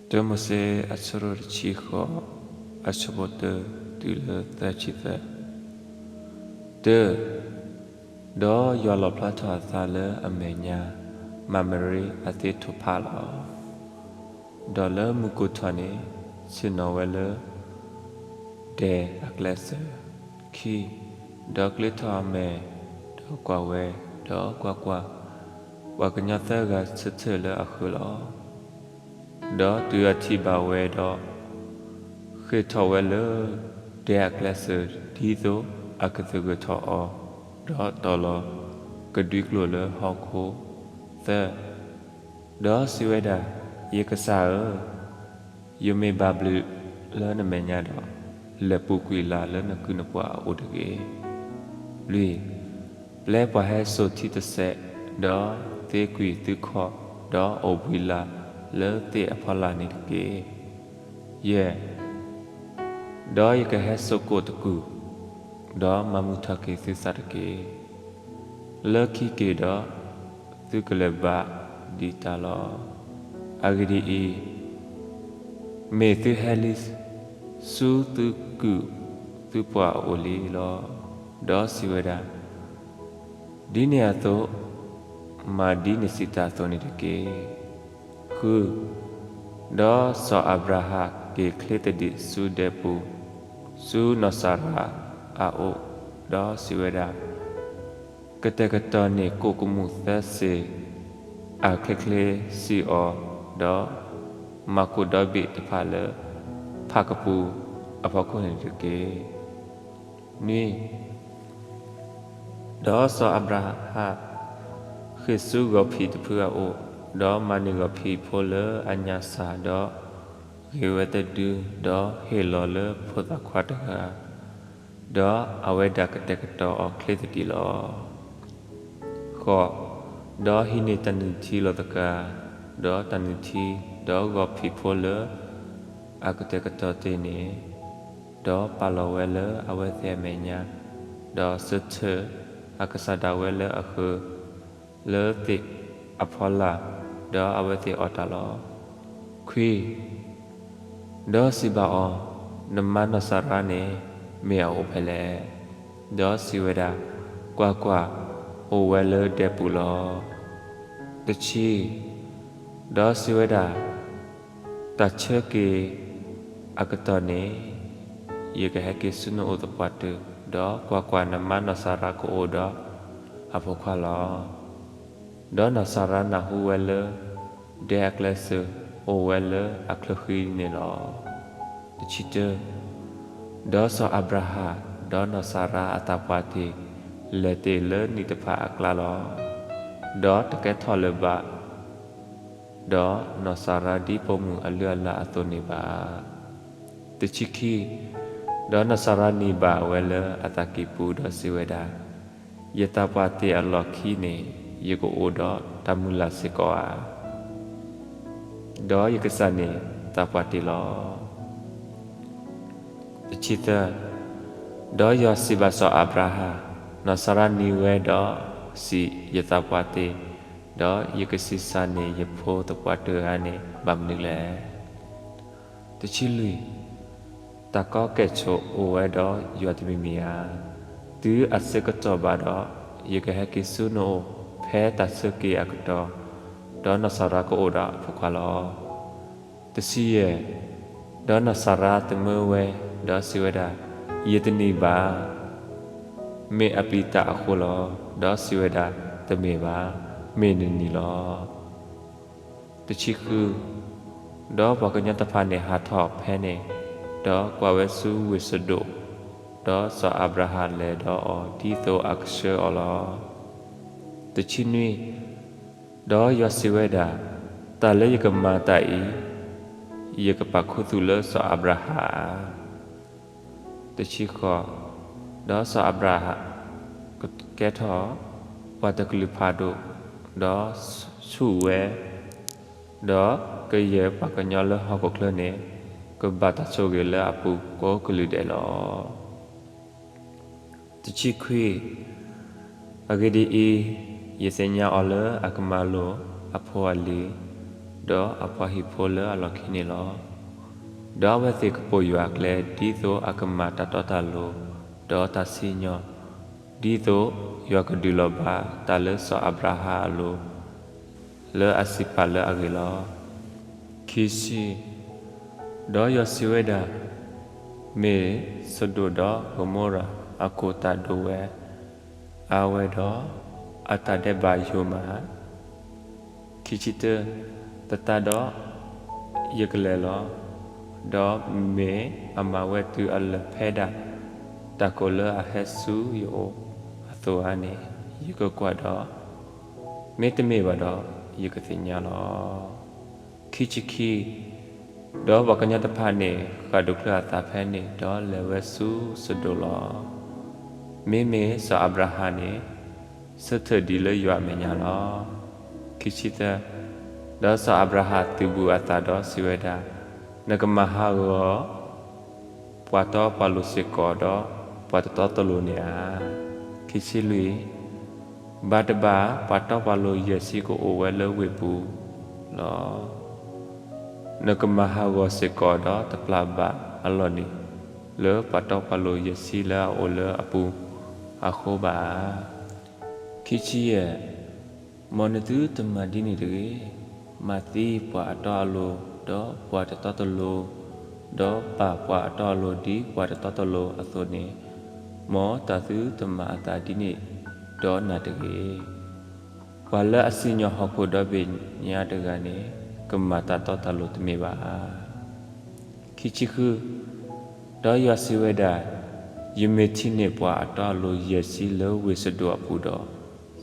တၢမိၤၡ့ အဆၢဒိၣ်တဆံဃိး, အဆၢဖိတၢတုၤလၢသၢဆံသၢ. တၢ, ဒီးယွၤလီၣ်ဖျါထီၣ်အသးလၢအမဲာ်ညါ, မၤမရံအသ့ၣ်ထီၣ်ဖးလီၤ. ဒီးလၢမုၢ်ကိၢ်ထီၣ်န့ၣ်, ဆ့ၣ်နီၤဝဲလၢ ဒဲအကျဲစၢၤ. ခံ, ဒီးကျ့ထီၣ်အမဲာ်, ဒီးကွၢ်ဝဲ, ဒီးကွၢ်ကွၢ်, ပှၤကညီသၢဂၤဆၢထၢၣ်လၢအဃၢၤလီၤ. ဒီးတုၤအထံၣ်ဘၣ်ဝဲဒီး, ဃ့ၢ်ထီၣ်ဝဲလၢဒဲအကျဲစၢၤ ဒ်သိးအကသဂၢၢ်ထီၣ်အီၤ, ဒီးတီၤလီၤကဒွံကျိာ်လၢဟီၣ်ခိၣ်. သၢ, ဒီးစံးဝဲဒၣ်, ယကစၢ်ဧၢ, ယမ့ၢ်ဘၣ်ဘျုးလၢနမဲာ်ညါဒီး, လဲၤပူၤကွံာ်လၢ်လၢနကုၢ်နပှၤအအိၣ်တဂ့ၤ. လွံၢ်, ပျဲပှၤဟဲစိာ်ထံတစဲး, ဒီးသ့ကွံာ်သုခီၣ်, ဒီးအိၣ်ဘှံးလၢ်လၢသ့ၣ်အဖီလာ်န့ၣ်တက့ၢ်. ယဲၢ်, ဒီးယကဟဲစိာ်ကိၣ်တကူၣ်, ဒီးမၤမုာ်ထီၣ်က့ၤသုသးတက့ၢ်. လၢခံက့ၤဒီး, သုကလဲၤဘၣ်ဒံးတၢ်လီၤ. အဂ့ၢ်ဒ်အံၤ, မ့ၢ်သုဟဲလံဆူသုကုၢ်သုပှၤအအိၣ်လံလီၤ. ဒီးစံးဝဲဒၣ်, ဒ်န့ၣ်အသိး, မၤဒ်နစံးတၢ်အသိးန့ၣ်တက့ၢ်. ဃု, ဒီးစီၤအၤဘြၤဟၣ်က့ၤချ့သဒံးဆူဒဲပူၤ, ဆူနီၢ်စၤရါအအိၣ်, ဒီးစံးဝဲဒၣ်, ကတဲာ်ကတီၤန့ၢ်ကိၣ်ကမူၣ်သၢစ့ၤ, အချ့ချ့စံၣ်အီၤ, ဒီးမၤကိၣ်ဒီဘ့ၣ်တဖၣ်လၢဖၣ်ကပူၤအဖီခိၣ်န့ၣ်တက့ၢ်. နွံ, ဒီးစီၤအၤဘြၤဟၣ်ဃ့ၢ်ဆူဂီၤဖံးတဖုအအိၣ်, ဒီးမၤန့ၢ်ဂီၤဖံးဖိလၢအညၣ်စၢ်, ဒီးဂ့ၤဝဲတဒု, ဒီးဟ့ၣ်လီၤလၢဖိသၣ်ခွါတဂၤ, ဒီးအဝဲဒၣ်ကတဲာ်ကတီၤအီၤချ့သဒံးလီၤ. ဃိး, ဒီးဟံးန့ၢ်တၢ်နုၢ်ထံလီၤသကၤ, ဒီးတၢ်နုၢ်ထံ, ဒီးဂီၤဖံးဖိလၢအကတဲာ်ကတီၤတ့ၢ်န့ၣ်, ဒီးပာ်လီၤဝဲလၢအဝဲသ့ၣ်အမဲာ်ညါ, ဒီးဆၢထၢၣ်အကစၢ်ဒၣ်ဝဲလၢအဃၢၤလၢသ့ၣ်အဖီလာ်, ဒီးအဝဲသ့ၣ်အီၣ်တၢ်လီၤ. ခွံ, ဒီးစံးဘၣ်အီၤ, နမါနီၢ်စၤရါန့ၣ် မ့ၢ်အအိၣ်ဖဲလဲၣ်. ဒီးစံးဝဲဒၣ်, ကွၢ်ကွၢ်, အိၣ်ဝဲလၢဒဲပူၤလီၤ. တဆံ, ဒီးစံးဝဲဒၣ်, တၢ်ဆၢက့ၤအကတီၢ်န့ၣ်, ယကဟဲက့ၤဆူနအိၣ်သပှၢ်တၢၢ်, ဒီးကွၢ်ကွၢ်, နမါနီၢ်စၤရါကအိၣ်ဒီးအဖိခွါလီၤ. ဒီးနီၢ်စၤရါနၢ်ဟူဝဲလၢ ဒဲအကျဲစၢၤ အိၣ်ဝဲလၢအချၢဃံန့ၣ်လီၤ. တဆံတၢ, ဒီးစီၤအၤဘြၤဟၣ် ဒီးနီၢ်စၤရါအသးပှၢ်တ့ၢ် လဲၤတ့ၢ်လၢနံၣ်တဖၣ်အကျါလီၤ. ဒီးတကဲထီၣ်လၢၤဘၣ် ဒီးနီၢ်စၤရါဒ်ပိာ်မုၣ်အလုၢ်အလၢ်အသိးန့ၣ်ဘၣ်. တဆံခံ, ဒီးနီၢ်စၤရါနံၤဘၣ်ဝဲလၢအသးကံၢ်ပူၤ ဒီးစံးဝဲဒၣ်, ယသးပှၢ်တ့ၢ်အလီၢ်ခံန့ၣ် ယကအိၣ်ဒီးတၢ်မုၢ်လၢ်စ့ၢ်ကီးဧါ. ဒီးယကစၢ်န့ၣ်သးပှၢ်တ့ၢ်လီၤ. တဆံသၢ, ဒီးယွၤစံးဘၣ်စီၤအၤဘြၤဟၣ်, နီၢ်စၤရါနံၤဝဲဒီးစံး, ယသးပှၢ်တ့ၢ်, ဒီးယကဆံးစၢ်န့ၢ်ယဖိသပှၢ်တၢၢ်ဧါန့ၣ် ဘၣ်မနုၤလဲၣ်. တဆံလွံၢ်, တၢ်ကီကဲၣ်ဆိးအိၣ်ဝဲဒီးယွၤတမံၤမံၤဧါ. တုၤအဆၢကတီၢ်ဘၣ်ဒီး, ယကဟဲက့ၤဆူနအိၣ်ဖဲတၢ်ဆၢက့ၤအကတီၢ်, ဒီးနီၢ်စၤရါကအိၣ်ဒီးအဖိခွါလီၤ. တဆံယဲၢ်, ဒီးနီၢ်စၤရါသမၢဝဲ, ဒီးစံးဝဲဒၣ်, ယတနံၤဘၣ်, မ့ၢ်အပျံၤတၢ်အဃိလီၤ. ဒီးစံးဝဲဒၣ်, တမ့ၢ်ဘၣ်, မ့ၢ်နနံၤလီၤ. တဆံဃု, ဒီးပှၤကညီတဖၣ်န့ၣ်ဟးထီၣ်ဖဲန့ၣ်, ဒီးကွၢ်ဝဲဆူဝ့ၢ်စဒိၣ်, ဒီးစီၤအၤဘြၤဟၣ်လဲၤဒီးအီၤဒ်သိးအကဆှၢအီၤလီၤ. တဆံနွံ, ဒီးယွၤစံးဝဲဒၣ်, တၢ်လၢယကမၤတၢ်အံၤ, ယကပာ်ခူသူၣ်လၢစီၤအၤဘြၤဟၣ်ဧါ. တဆံဃိး, ဒီးစီၤအၤဘြၤဟၣ်ကကဲထီၣ် ပှၤတကလုာ်ဖးဒိၣ်, ဒီးဆူၣ်ဝဲ, ဒီးကယဲၢ်ပှၤကညီလၢဟီၣ်ခိၣ်ချၢန့ၣ် ကဘၣ်တၢ်ဆိၣ်ဂ့ၤလၢအပူၤကိးကလုာ်ဒဲးလီၤ. တဆံခွံ, အဂ့ၢ်ဒ်အံၤ, ယသ့ၣ်ညါအီၤလၢအကမၤလိာ်အဖိအလံၤ, ဒီးအပှၤဟံၣ်ဖိလၢအလီၢ်ခံန့ၣ်လီၤ. ဒီးအဝဲသ့ၣ်ကပိာ်ယွၤအကျဲ ဒ်သိးအကမၤတၢ်တီတၢ်လိၤ, ဒီးတၢ်စံၣ်ညီၣ်, ဒ်သိးယွၤကဒုးလီၤဘၣ်တၢ်လၢစီၤအၤဘြၤဟၣ်အလိၤ လၢအစံးပာ်လၢအဂ့ၢ်လီၤ. ခံဆံ, ဒီးယွၤစံးဝဲဒၣ်, မ့ၢ်စဒိၣ်ဒီးကမိရၤအခိၣ်တၢ်ဒိၣ်ဝဲအါဝဲဒီး အတၢ်ဒဲးဘးယိာ်မး, ခံဆံတၢ, သတးဒီးယကလဲၤလီၤ, ဒီးမ့ၢ်အမၤဝဲတုၤအလၢာ်ဖဲဒၣ် တၢ်ကိးလၢအဟဲဆူယအိၣ်အသိးဧါန့ၣ် ယကကွၢ်ဒီး, မ့တမ့ၢ်ဘၣ်ဒီး ယကသ့ၣ်ညါလီၤ. ခံဆံခံ, ဒီးပှၤကညီတဖၣ်န့ၣ် ဃၣ်ဒိးကျၢၤအသးဖဲန့ၣ် ဒီးလဲၤဝဲဆူစဒိၣ်လီၤ. မ့မ့ၢ်စီၤအၤဘြၤဟၣ်န့ၣ် ဆၢထၢၣ်ဒံးလၢယွၤအမဲာ်ညါလီၤ. ခံဆံသၢ, ဒီးစီၤအၤဘြၤဟၣ်သုးဘူးအသးဒီးစံးဝဲဒၣ်, နကမၤဟးဂီၤ ပှၤတီပှၤလိၤစ့ၢ်ကီးဒီး ပှၤတတီတလိၤန့ၣ်ဧါ. ခံဆံလွံၢ်, ဘၣ်တဘၣ် ပှၤတီပှၤလိၤယဲၢ်ဆံကအိၣ်ဝဲလၢဝ့ၢ်ပူၤလီၤ. နကမၤဟးဂီၤစ့ၢ်ကီးဒီး တပျၢ်ဘၣ်အလီၢ်န့ၣ် လၢပှၤတီပှၤလိၤယဲၢ်ဆံလၢအအိၣ်လၢအပူၤအဃိဘၣ်ဧါ. ခံဆံယဲၢ်, မ်နသုတမၤဒ်န့ၣ်တဂ့ၤ. မၤသံပှၤအတီအလိၤဒီးပှၤတတီတလိၤ, ဒီးပာ်ပှၤအတီအလိၤဒ်ပှၤတတီတလိၤအသိးန့ၣ်, မ်တၢ်သုတမၤအသးဒ်န့ၣ်ဒီးနၤတဂ့ၤ. ပှၤလၢအစံၣ်ညီၣ်ဟီၣ်ခိၣ်ဒီဘ့ၣ်ညါတဂၤန့ၣ် ကမၤတၢ်တီတၢ်လိၤတမ့ၢ်ဘၣ်ဧါ. ခံဆံဃု, ဒီးယွၤစံးဝဲဒၣ်, ယမ့ၢ်ထံၣ်န့ၢ်ပှၤအတီအလိၤယဲၢ်ဆံလၢဝ့ၢ်စဒိၣ်အပူၤဒီ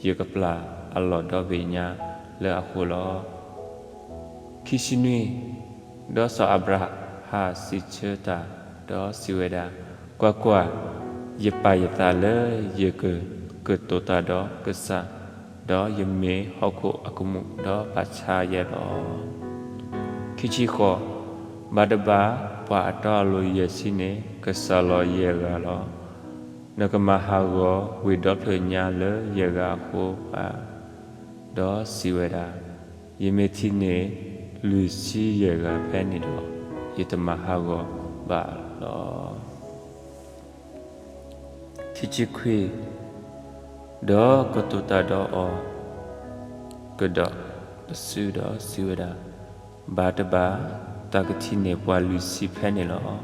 း, ယကပျၢ်အလီၢ်ဒီဘ့ၣ်ညါလၢအဃိလီၤ. ခံဆံနွံ, ဒီးစီၤအၤဘြၤဟၣ်စံးဆၢတၢ်, ဒီးစံးဝဲဒၣ်, ကွၢ်ကွၢ်, ယပာ်ယသးလၢယကကတိၤတၢ်ဒီးကစၢ်, ဒီးယမ့ၢ်ဟီၣ်ခိၣ်အကမူၣ်ဒီးဘၣ်ဆါယဲလီၤ. ခံဆံဃိး, ဘၣ်တဘၣ် ပှၤအတီအလိၤယဲၢ်ဆံန့ၣ် ကစၢ်လီၤယဲၢ်ဂၤလီၤ. နကမၤဟးဂီၤဝ့ၢ်ဒီဖျၢၣ်ညါလၢယဲၢ်ဂၤအဃိဧါ. ဒီးစံးဝဲဒၣ်, ယမ့ၢ်ထံၣ်န့ၢ်လွံၢ်ဆံယဲၢ်ဂၤဖဲန့ၣ်ဒီး, ယတမၤဟးဂီၤဘၣ်လီၤ. ခံဆံခွံ, ဒီးကတိၤတၢ်ဒီးအီၤကဒီးတစုဒီးစံးဝဲဒၣ်, ဘၣ်တဘၣ် တၢ်ကထံၣ်န့ၢ်ပှၤလွံၢ်ဆံဖဲန့ၣ်လီၤ.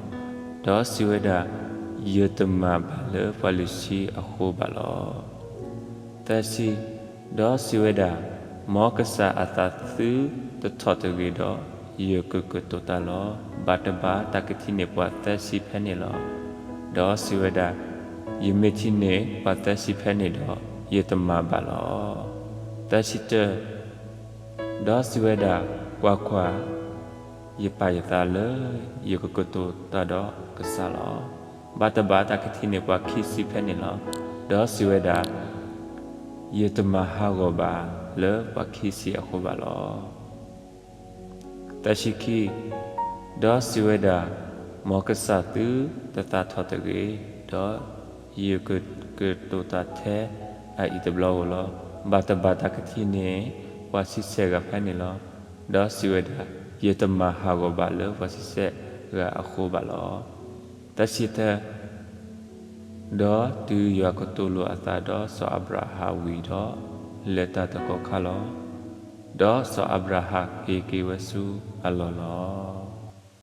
ဒီးစံးဝဲဒၣ်, ယတမၤဘၣ်လၢပှၤလွံၢ်ဆံအဃိဘၣ်လီၤ. သၢဆံ, ဒီးစံးဝဲဒၣ်, မ်ကစၢ်အသးသုတထီၣ်တဂ့ၤဒီး, ယကကတိၤတၢ်လီၤ. ဘၣ်တဘၣ် တၢ်ကထံၣ်န့ၢ်ပှၤသၢဆံဖဲန့ၣ်လီၤ. ဒီးစံးဝဲဒၣ်, ယမ့ၢ်ထံၣ်န့ၢ်ပှၤသၢဆံဖဲန့ၣ်ဒီး, ယတမၤဘၣ်လီၤ. သၢဆံတၢ, ဒီးစံးဝဲဒၣ်, ကွၢ်ကွၢ်, ယပာ်ယသးလၢယကကတိၤတၢ်ဒီးကစၢ်လီၤ. ဘၣ်တဘၣ် တၢ်ကထံၣ်န့ၢ်ပှၤခံဆံဖဲန့ၣ်လီၤ. ဒီးစံးဝဲဒၣ်, ယတမၤဟးဂီၤဘၣ်လၢပှၤခံဆံအဃိဘၣ်လီၤ. သၢဆံခံ, ဒီးစံးဝဲဒၣ်, မ်ကစၢ်သုတသးထီၣ်တဂ့ၤ, ဒီးယကကတိၤတၢ်ထဲအအံၤတဘျီဧိၤလီၤ. ဘၣ်တဘၣ် တၢ်ကထံၣ်န့ၢ်ပှၤဆံဆဲၣ်ဂၤဖဲန့ၣ်လီၤ. ဒီးစံးဝဲဒၣ်, ယတမၤဟးဂီၤဘၣ်လၢပှၤဆံဆဲၣ်ဂၤအဃိဘၣ်လီၤ. သၢဆံသၢ, ဒီးတုၤယွၤကတိၤလိာ်အသးဒီးစီၤအၤဘြၤဟၣ်ဝံၤဒီး, လဲၤတၢ်တကီၢ်ခါလီၤ. ဒီးစီၤအၤဘြၤဟၣ်က့ၤက့ၤဝဲဆူအလီၢ်လီၤ.